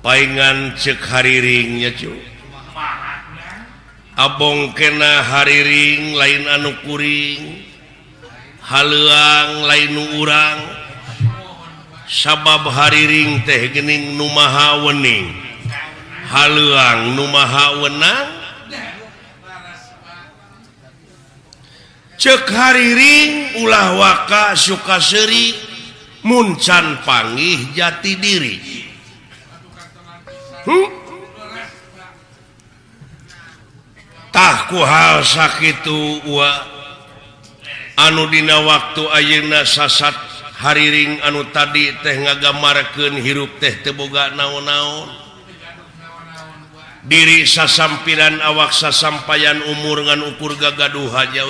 Paingan cek hariringnya cu. Abong kena hariring lain anu kuring, haleuang lain nu urang, sabab hariring teh geuning nu maha wening, haleuang nu maha wenang. Cek hariring ulah waka suka seuri mun can panggih jati diri. Tah ku hal sakitu wa anu dina waktu ayeuna sasat hariring anu tadi teh ngagamarkeun hirup teh teu boga naon-naon, diri sasampiran awak sasampayan umur ngan ukur gagaduh jauh.